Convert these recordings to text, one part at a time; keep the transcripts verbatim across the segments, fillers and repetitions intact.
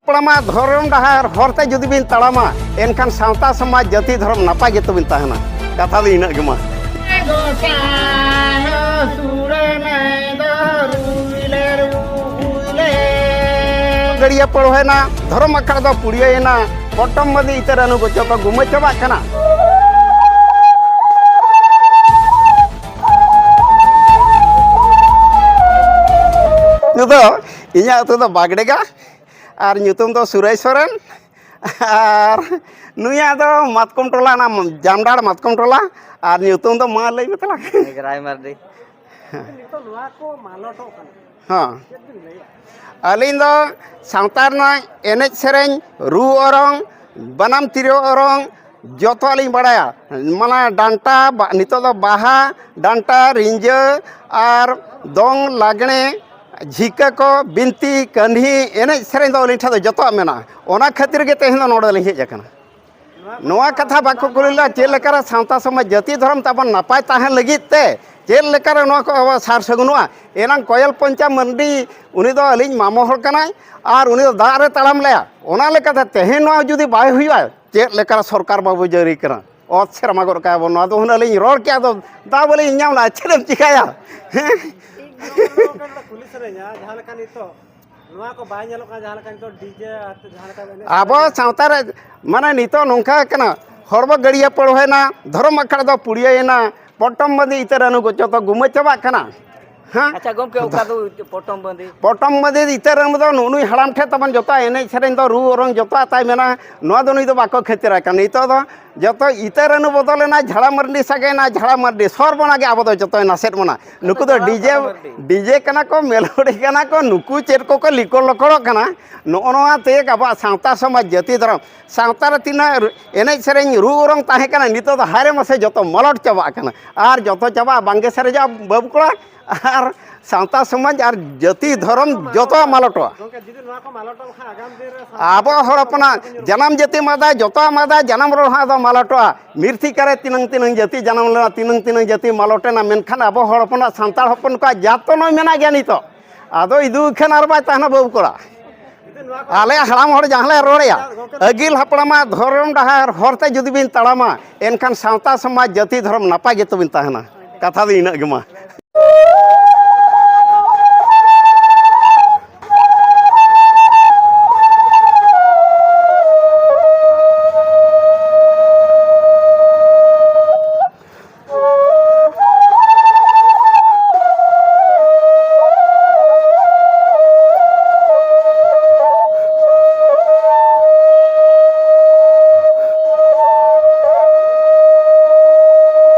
ᱦᱟᱯᱲᱟᱢᱟᱜ ᱫᱷᱚᱨᱚᱢ ᱰᱟᱦᱟᱨ ᱦᱚᱨᱛᱮ ᱡᱩᱫᱤ ᱵᱤᱱ ᱛᱟᱲᱟᱢᱟ, ᱮᱱᱠᱷᱟᱱ ᱥᱟᱶᱛᱟ ᱥᱚᱢᱟᱡᱽ ᱡᱟᱹᱛᱤ ᱫᱷᱚᱨᱚᱢ ᱱᱟᱯᱟᱭ ᱜᱮᱛᱚ ᱵᱤᱱ ᱛᱟᱦᱮᱱᱟ᱾ ᱠᱟᱛᱷᱟ ᱫᱚ ᱤᱱᱟᱹᱜ ᱜᱮ ᱢᱟ᱾ ᱜᱚᱸᱥᱟᱭ ᱥᱩᱨᱟᱹᱱᱟᱭ ᱫᱚ ᱨᱩᱭ ᱞᱮ ᱨᱩᱭ ᱞᱮ᱾ ᱜᱟᱹᱲᱭᱟᱹ ᱯᱟᱹᱲᱦᱟᱹᱭᱱᱟ, ᱫᱷᱚᱨᱚᱢ ᱟᱠᱷᱲᱟ ᱫᱚ ᱯᱩᱲᱤᱭᱟᱹᱭᱮᱱᱟ, ᱯᱚᱴᱚᱢ ᱵᱟᱸᱫᱤ ᱤᱛᱟᱹ ᱨᱟᱹᱱᱩ ᱜᱚᱪᱚ ᱠᱚ ᱜᱩᱢᱟᱹ ᱪᱟᱵᱟᱜ ᱠᱟᱱᱟ᱾ ᱱᱤᱛᱚᱜ ᱤᱧᱟᱹᱜ ᱟᱹᱛᱩ ᱫᱚ ᱵᱟᱜᱽᱰᱮᱜᱟ᱾ ᱟᱨ ᱧᱩᱛᱩᱢ ᱫᱚ ᱥᱩᱨᱟᱹᱭ ᱥᱚᱨᱮᱱ᱾ ᱟᱨ ᱱᱩᱭᱟᱜ ᱫᱚ ᱢᱟᱛᱠᱚᱢ ᱴᱚᱞᱟ, ᱚᱱᱟ ᱡᱟᱢᱰᱟᱲ ᱢᱟᱛᱠᱚᱢ ᱴᱚᱞᱟ᱾ ᱟᱨ ᱧᱩᱛᱩᱢ ᱫᱚ ᱢᱟ ᱞᱟᱹᱭ ᱢᱮ ᱛᱟᱞᱟᱝ᱾ ᱢᱮᱜᱷᱨᱟᱭ ᱢᱟᱨᱰᱤ᱾ ᱱᱤᱛᱚᱜ ᱱᱚᱣᱟ ᱠᱚ ᱢᱟᱞᱚᱴᱚᱜ ᱠᱟᱱᱟ᱾ ᱦᱚᱸ᱾ ᱪᱮᱫ ᱵᱤᱱ ᱞᱟᱹᱭᱟ? ᱟᱹᱞᱤᱧ ᱫᱚ ᱥᱟᱶᱛᱟ ᱨᱮᱱᱟᱜ ᱮᱱᱮᱡ ᱥᱮᱨᱮᱧ, ᱨᱩ ᱚᱨᱚᱝ, ᱵᱟᱱᱟᱢ ᱛᱤᱨᱭᱳ ᱚᱨᱚᱝ, ᱡᱚᱛᱚᱣᱟᱜ ᱞᱤᱧ ᱵᱟᱲᱟᱭᱟ᱾ ᱢᱟᱱᱮ ᱰᱟᱱᱴᱟ, ᱵᱟ-, ᱱᱤᱛᱚᱜ ᱫᱚ ᱵᱟᱦᱟ, ᱰᱟᱱᱴᱟ, ᱨᱤᱸᱡᱟᱹ ᱟᱨ ᱫᱚᱝ, ᱞᱟᱜᱽᱬᱮ, ᱡᱷᱤᱠᱟᱹ ᱠᱚ, ᱵᱤᱱᱛᱤ, ᱠᱟᱹᱦᱱᱤ, ᱮᱱᱮᱡ ᱥᱮᱨᱮᱧ ᱫᱚ ᱟᱹᱞᱤᱧ ᱴᱷᱮᱱ ᱫᱚ ᱡᱚᱛᱚᱣᱟᱜ ᱢᱮᱱᱟᱜᱼᱟ᱾ ᱚᱱᱟ ᱠᱷᱟᱹᱛᱤᱨ ᱜᱮ ᱛᱮᱦᱮᱧ ᱫᱚ ᱱᱚᱰᱮ ᱞᱤᱧ ᱦᱮᱡ ᱟᱠᱟᱱᱟ᱾ ᱱᱚᱣᱟ ᱠᱟᱛᱷᱟ ᱵᱟᱠᱚ ᱠᱩᱞᱤ ᱞᱮᱫᱟ, ᱪᱮᱫ ᱞᱮᱠᱟᱨᱮ ᱥᱟᱶᱛᱟ ᱥᱚᱢᱟᱡᱽ ᱡᱟᱹᱛᱤ ᱫᱷᱚᱨᱚᱢ ᱛᱟᱵᱚᱱ ᱱᱟᱯᱟᱭ ᱛᱟᱦᱮᱱ ᱞᱟᱹᱜᱤᱫ ᱛᱮ ᱪᱮᱫ ᱞᱮᱠᱟᱨᱮ ᱱᱚᱣᱟ ᱠᱚ ᱟᱵᱚ ᱥᱟᱨ ᱥᱟᱹᱜᱩᱱᱚᱜᱼᱟ? ᱮᱱᱟᱝ ᱠᱚᱭᱮᱞ ᱯᱚᱧᱪᱟ ᱢᱟᱹᱱᱰᱤ, ᱩᱱᱤ ᱫᱚ ᱟᱹᱞᱤᱧ ᱢᱟᱢᱚ ᱦᱚᱲ ᱠᱟᱱᱟᱭ ᱟᱨ ᱩᱱᱤ ᱫᱚ ᱫᱟᱜ ᱨᱮ ᱛᱟᱲᱟᱢ ᱞᱮᱭᱟ᱾ ᱚᱱᱟ ᱞᱮᱠᱟᱛᱮ ᱛᱮᱦᱮᱧ ᱱᱚᱣᱟ ᱡᱩᱫᱤ ᱵᱟᱭ ᱦᱩᱭᱩᱜᱼᱟ, ᱪᱮᱫ ᱞᱮᱠᱟᱨᱮ ᱥᱚᱨᱠᱟᱨ ᱵᱟᱵᱚ ᱡᱟᱹᱨᱤ ᱠᱟᱱᱟ? ᱚᱛ ᱥᱮᱨᱢᱟ ᱜᱚᱫ ᱠᱟᱜᱼᱟ ᱵᱚᱱ᱾ ᱱᱚᱣᱟ ᱫᱚ ᱦᱩᱱᱟᱹᱝ ᱞᱤᱧ ᱨᱚᱲ ᱠᱮᱜᱼᱟ, ᱟᱫᱚ ᱫᱟᱣ ᱵᱟᱹᱞᱤᱧ ᱧᱟᱢ ᱞᱮᱜᱼᱟ, ᱪᱮᱫ ᱮᱢ ᱪᱤᱠᱟᱹᱭᱟ? ᱦᱮᱸ? ᱴᱷᱤᱠ, ᱱᱚᱣᱟ ᱠᱚ ᱠᱩᱞᱤ ᱥᱟᱱᱟᱧᱟ, ᱡᱟᱦᱟᱸ ᱞᱮᱠᱟ ᱱᱤᱛᱚᱜ ᱱᱚᱣᱟ ᱠᱚ ᱵᱟᱭ ᱧᱮᱞᱚᱜ ᱠᱟᱱᱟ, ᱡᱟᱦᱟᱸ ᱞᱮᱠᱟ ᱱᱤᱛᱚᱜ ᱰᱤᱡᱮ ᱟᱛᱮ ᱡᱟᱦᱟᱸ ᱞᱮᱠᱟ ᱮᱱᱮᱡ ᱟᱵᱚ ᱥᱮᱨᱮᱧ᱾ ᱥᱟᱶᱛᱟ ᱨᱮ ᱢᱟᱱᱮ ᱱᱤᱛᱚᱜ ᱱᱚᱝᱠᱟ ᱠᱟᱱᱟ, ᱦᱚᱲ ᱵᱚ ᱜᱟᱹᱲᱭᱟᱹ ᱯᱟᱹᱲᱦᱟᱹᱭᱮᱱᱟ, ᱫᱷᱚᱨᱚᱢ ᱟᱠᱷᱲᱟ ᱫᱚ ᱯᱩᱲᱤᱭᱟᱹᱭᱮᱱᱟ, ᱯᱚᱴᱚᱢ ᱵᱟᱸᱫᱤ ᱤᱛᱟᱹ ᱨᱟᱹᱱᱩ ᱜᱚᱪᱚ ᱫᱚ ᱜᱩᱢᱟᱹ ᱪᱟᱵᱟᱜ ᱠᱟᱱᱟ᱾ ᱦᱮᱸ? ᱟᱪᱪᱷᱟ ᱜᱚᱢᱠᱮ, ᱚᱠᱟ ᱫᱚ ᱯᱚᱴᱚᱢ ᱵᱟᱸᱫᱤ? ᱯᱚᱴᱚᱢ ᱵᱟᱸᱫᱤ ᱤᱛᱟᱹ ᱨᱟᱹᱱᱩ ᱫᱚ ᱱᱩᱜᱼᱩ ᱱᱩᱭ ᱦᱟᱲᱟᱢ ᱴᱷᱮᱱ ᱛᱟᱵᱚᱱ ᱡᱚᱛᱚ ᱮᱱᱮᱡ ᱥᱮᱨᱮᱧ ᱫᱚ, ᱨᱩ ᱚᱨᱚᱝ ᱡᱚᱛᱚᱣᱟᱜ ᱛᱟᱭ ᱢᱮᱱᱟᱜᱼᱟ᱾ ᱱᱚᱣᱟ ᱫᱚ ᱱᱩᱭ ᱫᱚ ᱵᱟᱠᱚ ᱠᱷᱟᱹᱛᱤᱨᱟᱭ ᱠᱟᱱᱟ᱾ ᱱᱤᱛᱚᱜ ᱫᱚ ᱡᱚᱛᱚ ᱤᱛᱟᱹ ᱨᱟᱹᱱᱩ ᱵᱚᱫᱚᱞᱮᱱᱟ, ᱡᱷᱟᱲᱟ ᱢᱟᱹᱨᱰᱤ ᱥᱟᱜᱮᱱᱟ, ᱡᱷᱟᱲᱟ ᱢᱟᱹᱨᱰᱤ ᱥᱚᱨᱵᱚᱱᱟ ᱜᱮ ᱟᱵᱚ ᱫᱚ ᱡᱚᱛᱚᱭ ᱱᱟᱥᱮᱫ ᱵᱚᱱᱟ᱾ ᱱᱩᱠᱩ ᱫᱚ ᱡᱷᱟᱲᱟ ᱰᱤᱡᱮ, ᱢᱟᱹᱨᱰᱤ᱾ ᱰᱤᱡᱮ ᱠᱟᱱᱟ ᱠᱚ, ᱢᱮᱞᱳᱰᱤ ᱠᱟᱱᱟ ᱠᱚ, ᱱᱩᱠᱩ ᱪᱮᱫ ᱠᱚᱠᱚ ᱞᱤᱠᱚᱲ ᱞᱚᱠᱚᱲᱚᱜ ᱠᱟᱱᱟ᱾ ᱱᱚᱜᱼᱚ ᱱᱚᱣᱟ ᱛᱮᱜᱮ ᱟᱵᱚᱣᱟᱜ ᱥᱟᱶᱛᱟ ᱥᱚᱢᱟᱡᱽ ᱡᱟᱹᱛᱤ ᱫᱷᱚᱨᱚᱢ, ᱥᱟᱶᱛᱟ ᱨᱮ ᱛᱤᱱᱟᱹᱜ ᱮᱱᱮᱡ ᱥᱮᱨᱮᱧ ᱨᱩ ᱚᱨᱚᱝ ᱛᱟᱦᱮᱸ ᱠᱟᱱᱟ, ᱱᱤᱛᱚᱜ ᱫᱚ ᱦᱟᱭᱨᱮ ᱢᱟᱥᱮ ᱡᱚᱛᱚ ᱢᱟᱞᱚᱴ ᱪᱟᱵᱟᱜ ᱠᱟᱱᱟ᱾ ᱟᱨ ᱡᱚᱛᱚ ᱪᱟᱵᱟᱜᱼᱟ, ᱵᱟᱝᱜᱮ ᱥᱟᱨᱮᱡᱚᱜᱼᱟ ᱵᱟᱹᱵᱩ ᱠᱚᱲᱟ᱾ ᱟᱨ ᱥᱟᱶᱛᱟ ᱥᱚᱢᱟᱡᱽ ᱟᱨ ᱡᱟᱹᱛᱤ ᱫᱷᱚᱨᱚᱢ ᱡᱚᱛᱚᱣᱟᱜ ᱢᱟᱞᱚᱴᱚᱜᱼᱟ᱾ ᱜᱚᱢᱠᱮ, ᱡᱩᱫᱤ ᱱᱚᱣᱟ ᱠᱚ ᱢᱟᱞᱚᱴᱚᱜ ᱠᱷᱟᱱ ᱟᱜᱟᱢ ᱫᱤᱱ ᱨᱮ ᱥᱟᱶᱛᱟ ᱟᱵᱚ ᱦᱚᱲ ᱦᱚᱯᱚᱱᱟᱜ ᱡᱟᱱᱟᱢ ᱡᱟᱹᱛᱤᱢ ᱟᱫᱟ, ᱡᱚᱛᱚᱣᱟᱜ ᱮᱢ ᱟᱫᱟ, ᱡᱟᱱᱟᱢ ᱨᱚᱲ ᱦᱚᱸ ᱟᱫᱚ ᱢᱟᱞᱚᱴᱚᱜᱼᱟ᱾ ᱢᱤᱨᱛᱷᱤᱠᱟ ᱨᱮ ᱛᱤᱱᱟᱹᱝ ᱛᱤᱱᱟᱹᱝ ᱡᱟᱹᱛᱤ ᱡᱟᱱᱟᱢ ᱞᱮᱱᱟ, ᱛᱤᱱᱟᱹᱝ ᱛᱤᱱᱟᱹᱝ ᱡᱟᱹᱛᱤ ᱢᱟᱞᱚᱴᱮᱱᱟ, ᱢᱮᱱᱠᱷᱟᱱ ᱟᱵᱚ ᱦᱚᱲ ᱦᱚᱯᱚᱱᱟᱜ, ᱥᱟᱱᱛᱟᱲ ᱦᱚᱯᱚᱱ ᱠᱚᱣᱟᱜ ᱡᱟᱛ ᱫᱚ ᱱᱚᱜᱼᱚᱭ ᱢᱮᱱᱟᱜ ᱜᱮᱭᱟ ᱱᱤᱛᱚᱜ᱾ ᱟᱫᱚ ᱤᱫᱩ ᱠᱷᱟᱱ ᱟᱨ ᱵᱟᱭ ᱛᱟᱦᱮᱱᱟ ᱵᱟᱹᱵᱩ ᱠᱚᱲᱟ᱾ ᱟᱞᱮ ᱦᱟᱲᱟᱢ ᱦᱚᱲ ᱡᱟᱦᱟᱸ ᱞᱮ ᱨᱚᱲᱮᱭᱟ, ᱟᱹᱜᱤᱞ ᱦᱟᱯᱲᱟᱢᱟᱜ ᱫᱷᱚᱨᱚᱢ ᱰᱟᱦᱟᱨ ᱦᱚᱨᱛᱮ ᱡᱩᱫᱤ ᱵᱤᱱ ᱛᱟᱲᱟᱢᱟ, ᱮᱱᱠᱷᱟᱱ ᱥᱟᱶᱛᱟ ᱥᱚᱢᱟᱡᱽ ᱡᱟᱹᱛᱤ ᱫᱷᱚᱨᱚᱢ ᱱᱟᱯᱟᱭ ᱜᱮᱛᱚ ᱵᱤᱱ ᱛᱟᱦᱮᱱᱟ᱾ ᱠᱟᱛᱷᱟ ᱫᱚ ᱤᱱᱟᱹᱜ ᱜᱮ ᱢᱟ᱾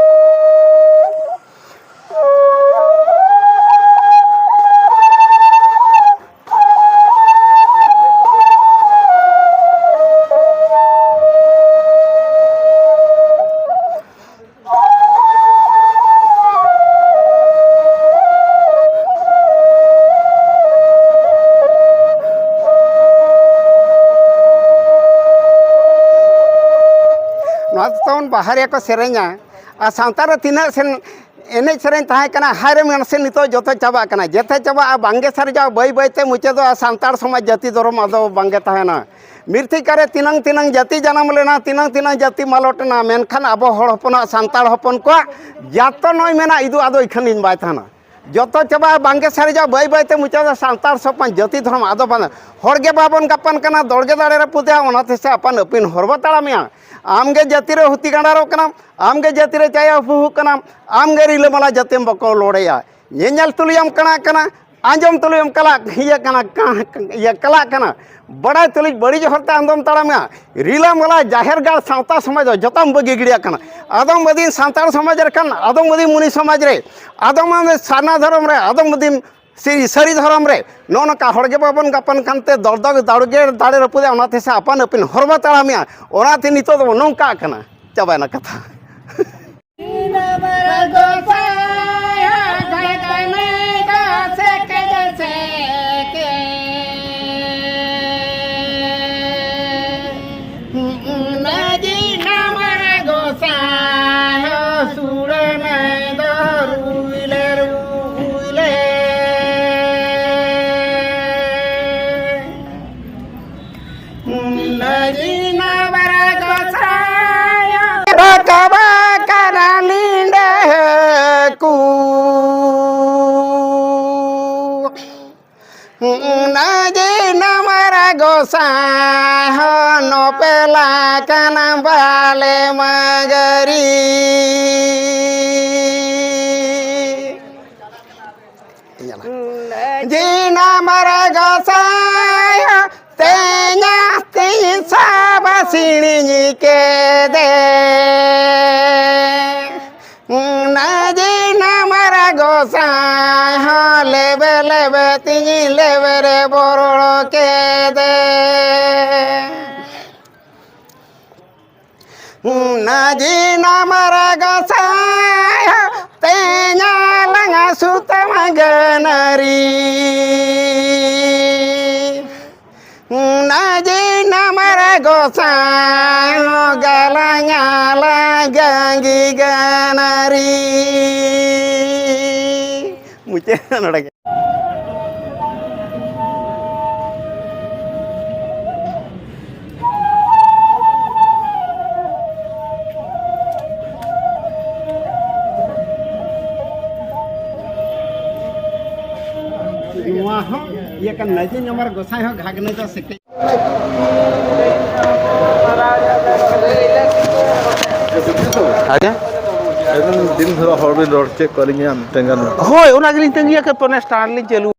ᱱᱚᱣᱟ ᱫᱚ ᱛᱟᱵᱚᱱ ᱵᱟᱦᱟ ᱨᱮᱭᱟᱜ ᱠᱚ ᱥᱮᱨᱮᱧᱟ᱾ ᱟᱨ ᱥᱟᱶᱛᱟ ᱨᱮ ᱛᱤᱱᱟᱹᱜ ᱥᱮᱱ ᱮᱱᱮᱡ ᱥᱮᱨᱮᱧ ᱛᱟᱦᱮᱸ ᱠᱟᱱᱟ, ᱦᱟᱭ ᱨᱮ ᱢᱟᱥᱮ ᱱᱤᱛᱚᱜ ᱡᱚᱛᱚ ᱪᱟᱵᱟᱜ ᱠᱟᱱᱟ᱾ ᱡᱮᱛᱮ ᱪᱟᱵᱟᱜᱼᱟ, ᱵᱟᱝᱜᱮ ᱥᱟᱨᱡᱟᱣ, ᱵᱟᱹᱭ ᱵᱟᱹᱭᱛᱮ ᱢᱩᱪᱟᱹᱫᱚᱜᱼᱟ, ᱥᱟᱱᱛᱟᱲ ᱥᱚᱢᱟᱡᱽ ᱡᱟᱹᱛᱤ ᱫᱷᱚᱨᱚᱢ ᱟᱫᱚ ᱵᱟᱝᱜᱮ ᱛᱟᱦᱮᱱᱟ᱾ ᱢᱤᱨᱛᱷᱤᱠᱟ ᱨᱮ ᱛᱤᱱᱟᱹᱝ ᱛᱤᱱᱟᱹᱝ ᱡᱟᱹᱛᱤ ᱡᱟᱱᱟᱢ ᱞᱮᱱᱟ, ᱛᱤᱱᱟᱹᱝ ᱛᱤᱱᱟᱹᱝ ᱡᱟᱹᱛᱤ ᱢᱟᱞᱚᱴ ᱮᱱᱟ, ᱢᱮᱱᱠᱷᱟᱱ ᱟᱵᱚ ᱦᱚᱲ ᱦᱚᱯᱚᱱᱟᱜ, ᱥᱟᱱᱛᱟᱲ ᱦᱚᱯᱚᱱ ᱠᱚᱣᱟᱜ ᱡᱟᱛᱚ ᱱᱚᱜᱼᱚᱭ ᱢᱮᱱᱟᱜ ᱤᱫᱩ ᱟᱫᱚ ᱤᱠᱷᱟᱹᱱ ᱫᱤᱱ ᱵᱟᱭ ᱛᱟᱦᱮᱱᱟ᱾ ᱡᱚᱛᱚ ᱪᱟᱵᱟᱜᱼᱟ, ᱵᱟᱝᱜᱮ ᱥᱟᱨᱮᱡᱚᱜᱼᱟ, ᱵᱟᱹᱭ ᱵᱟᱹᱭᱛᱮ ᱢᱩᱪᱟᱹᱫᱚᱜᱼᱟ, ᱥᱟᱱᱛᱟᱲ ᱦᱚᱯᱚᱱ ᱡᱟᱹᱛᱤ ᱫᱷᱚᱨᱚᱢ ᱟᱫᱚ ᱵᱟᱝ᱾ ᱦᱚᱲ ᱜᱮ ᱵᱟᱵᱚᱱ ᱜᱟᱯᱟᱱ ᱠᱟᱱᱟ, ᱫᱚᱲ ᱜᱮ ᱫᱟᱲᱮ ᱨᱮ ᱯᱩᱫᱮᱜᱼᱟ, ᱚᱱᱟ ᱛᱮᱥᱮ ᱟᱯᱟᱱ ᱟᱹᱯᱤᱱ ᱦᱚᱨ ᱵᱚ ᱛᱟᱲᱟᱢᱮᱜᱼᱟ᱾ ᱟᱢ ᱜᱮ ᱡᱟᱹᱛᱤ ᱨᱮ ᱦᱩᱛᱤ ᱜᱟᱸᱰᱟᱨᱚᱜ ᱠᱟᱱᱟᱢ, ᱟᱢ ᱜᱮ ᱡᱟᱹᱛᱤ ᱨᱮ ᱪᱟᱭᱟ ᱩᱯᱩᱦᱩᱜ ᱠᱟᱱᱟᱢ, ᱟᱢ ᱜᱮ ᱨᱤᱞᱟᱹᱢᱟᱞᱟ ᱡᱟᱹᱛᱤᱢ ᱵᱚᱠᱚ ᱞᱚᱲᱮᱭᱟ᱾ ᱧᱮᱧᱮᱞ ᱛᱩᱞᱩᱡ ᱮᱢ ᱠᱟᱬᱟᱜ ᱠᱟᱱᱟ, ᱟᱸᱡᱚᱢ ᱛᱩᱞᱩᱡ ᱮᱢ ᱠᱟᱞᱟᱜ, ᱤᱭᱟᱹ ᱠᱟᱱᱟ, ᱠᱟ-, ᱤᱭᱟᱹ ᱠᱟᱞᱟᱜ ᱠᱟᱱᱟ, ᱵᱟᱲᱟᱭ ᱛᱩᱞᱩᱡ ᱵᱟᱹᱲᱤᱡ ᱦᱚᱨᱛᱮ ᱟᱢ ᱫᱚᱢ ᱛᱟᱲᱟᱢᱮᱜᱼᱟ᱾ ᱨᱤᱞᱟᱹᱢᱟᱞᱟ ᱡᱟᱦᱮᱨ ᱜᱟᱲ ᱥᱟᱶᱛᱟ ᱥᱚᱢᱟᱡᱽ ᱫᱚ ᱡᱚᱛᱚᱢ ᱵᱟᱹᱜᱤ ᱜᱤᱰᱤᱭᱟᱜ ᱠᱟᱱᱟ᱾ ᱟᱫᱚᱢ ᱟᱹᱫᱤᱢ ᱥᱟᱱᱛᱟᱲ ᱥᱚᱢᱟᱡᱽ ᱨᱮ ᱠᱷᱟᱱ, ᱟᱫᱚᱢ ᱟᱹᱫᱤᱢ ᱢᱩᱱᱤ ᱥᱚᱢᱟᱡᱽ ᱨᱮ, ᱟᱫᱚᱢ ᱟᱹᱫᱤᱢ ᱥᱟᱨᱱᱟ ᱫᱷᱚᱨᱚᱢ ᱨᱮ, ᱟᱫᱚᱢ ᱟᱹᱫᱤᱢ ᱥᱟᱹᱨᱤ, ᱥᱟᱹᱨᱤ ᱫᱷᱚᱨᱚᱢ ᱨᱮ᱾ ᱱᱚᱜᱼᱚ ᱱᱚᱝᱠᱟ ᱦᱚᱲ ᱜᱮ ᱵᱟᱵᱚᱱ ᱜᱟᱯᱟᱱ ᱠᱟᱱᱛᱮ ᱫᱚᱲ ᱫᱚ ᱫᱟᱲ ᱜᱮ ᱫᱟᱲᱮ ᱨᱟᱹᱯᱩᱫᱮᱜᱼᱟ, ᱚᱱᱟ ᱛᱮᱥᱮ ᱟᱯᱟᱱ ᱟᱹᱯᱤᱱ ᱦᱚᱨ ᱵᱚ ᱛᱟᱲᱟᱢᱮᱜᱼᱟ᱾ ᱚᱱᱟᱛᱮ ᱱᱤᱛᱚᱜ ᱫᱚᱵᱚ ᱱᱚᱝᱠᱟᱜ ᱠᱟᱱᱟ᱾ ᱪᱟᱵᱟᱭᱮᱱᱟ ᱠᱟᱛᱷᱟ᱾ ᱱᱟᱹᱡᱤ ᱱᱟᱢᱟᱨ ᱜᱚᱸᱥᱟᱭ ᱨᱟᱠᱟᱵ ᱠᱟᱱᱟ ᱞᱤᱸᱰᱟᱹ ᱠᱚ᱾ ᱱᱟᱹᱡᱤ ᱱᱟᱢᱟᱨ ᱜᱚᱸᱥᱟᱭ ᱦᱚᱸ ᱱᱚᱯᱮᱞᱟ ᱠᱟᱱᱟ ᱵᱟᱞᱮ ᱢᱟᱹᱜᱟᱹᱨᱤ᱾ ᱡᱤᱱᱟ ᱢᱟᱨᱟ ᱜᱚᱸᱥᱟᱭ ᱛᱮᱧᱟ ᱛᱤᱧ ᱥᱟᱵᱟ ᱥᱤᱬᱤᱧ ᱠᱮᱫᱮ᱾ ᱱᱟ ᱡᱤᱱᱟ ᱢᱟᱨᱟ ᱜᱚᱸᱥᱟᱭ ᱦᱚᱸ ᱞᱮᱵᱮ ᱞᱮᱵᱮ ᱛᱤᱧ ᱞᱮᱵᱮ ᱨᱮ ᱵᱚᱨᱚᱲ ᱠᱮᱫᱮ᱾ ᱱᱟᱡᱤ ᱱᱟᱢᱟᱨ ᱜᱚᱸᱥᱟᱭ ᱛᱮᱧᱟ ᱞᱟᱝᱟ ᱥᱩᱛᱟᱹᱢ ᱜᱟᱹᱱᱟᱹᱨᱤ᱾ ᱱᱟᱡᱤ ᱱᱟᱢᱟᱨ ᱜᱚᱸᱥᱟᱭ ᱜᱟᱞᱟᱝᱟ ᱞᱟᱝ ᱜᱟᱹᱝᱜᱤ ᱜᱟᱹᱱᱟᱹᱨᱤ᱾ ᱢᱩᱪᱟᱹᱫ ᱱᱚᱰᱮ ᱜᱮ᱾ ᱱᱚᱣᱟ ᱦᱚᱸ ᱤᱭᱟᱹ ᱠᱟᱱ ᱱᱟᱡᱤ ᱱᱟᱢᱟᱨ ᱜᱚᱸᱥᱟᱭ ᱦᱚᱸ ᱜᱷᱟᱜᱽᱱᱟᱹ ᱫᱚ ᱥᱮᱴᱮᱡ᱾ ᱟᱪᱪᱷᱟ᱾ ᱮᱠᱫᱚᱢ ᱫᱤᱱ ᱫᱷᱚᱨᱟ ᱦᱚᱲ ᱵᱤᱱ ᱨᱚᱲ ᱦᱚᱪᱚᱭᱮᱫ ᱠᱚᱣᱟ ᱟᱹᱞᱤᱧᱟᱜ ᱢᱤᱫᱴᱟᱝ ᱜᱟᱱ᱾ ᱦᱳᱭ, ᱚᱱᱟ ᱜᱮᱞᱤᱧ ᱛᱟᱺᱜᱤᱭᱟ, ᱠᱮ ᱯᱷᱳᱱ ᱥᱴᱟᱨᱴ ᱞᱤᱧ ᱪᱟᱹᱞᱩ᱾